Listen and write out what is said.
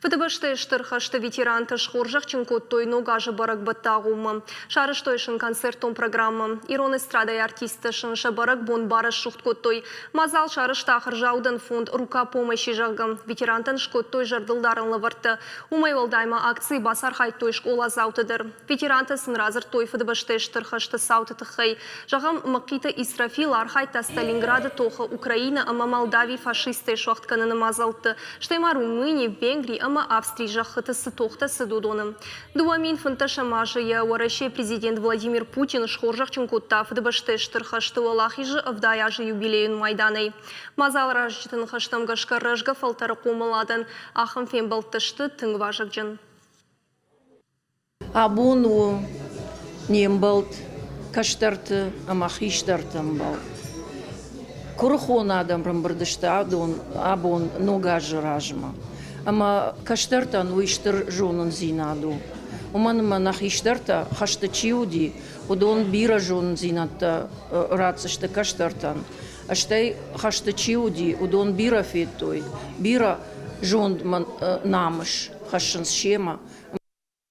Фыдыбӕстӕйы Стыр хӕсты ветеранты схорзӕхджын кодтой Ног азы бӕрӕгбӕтты агъоммӕ. Сарӕзтой сын концертон программӕ. Ирон эстрадӕйы артисттӕ сын сӕ бӕрӕгбон барӕсугъд кодтой. Мадзал сарӕзта хӕрзаудӕн фонд «Рука помощи», зӕгъгӕ. Ветерантӕн скодтой зӕрдылдарӕн лӕвӕрттӕ. Уымӕй уӕлдай ма акцийы бацархайдтой скъоладзаутӕ дӕр. Ветерантӕ сын радзырдтой Фыдыбӕстӕйы Стыр хӕсты цауты тыххӕй. Зӕгъӕм, Мӕхъиты Исрафил архайдта Сталинграды тохы Украинӕ ӕмӕ Молдави фашисттӕй суӕгъд кӕныны мадзӕлтты, стӕй ма Румыни, Венгри ӕмӕ Австрийы зӕххыты цы тохтӕ цыд, уыдоны. 2015 азы йӕ Уӕрӕсейы президент Владимир Путин схорзӕхджын кодта Фыдыбӕстӕйы Стыр хӕсты Уӕлахизы 70 азы юбилейон майданӕй. Мадзаларазджыты ныхӕстӕм гӕсгӕ рӕзгӕ фӕлтӕры хъомыладӕн ахӕм фембӕлдтӕ сты тынг вазыгджын. Абон у не мбӕлд кӕстӕрты ӕмӕ хистӕрты ӕмбӕлд. Куырыхон адӕм рымбырд сты абон Ног азы размӕ. Ӕмӕ кӕстӕртӕн уый стыр зонындзинад у. Уымӕн ӕмӕ нӕ хистӕртӕ хӕсты чи уыди, уыдон бирӕ зонындзинӕдтӕ ратдзысты кӕстӕртӕн. Стӕй хӕсты чи уыди, уыдон бирӕ федтой, бирӕ зонд намыс хӕссынц семӕ.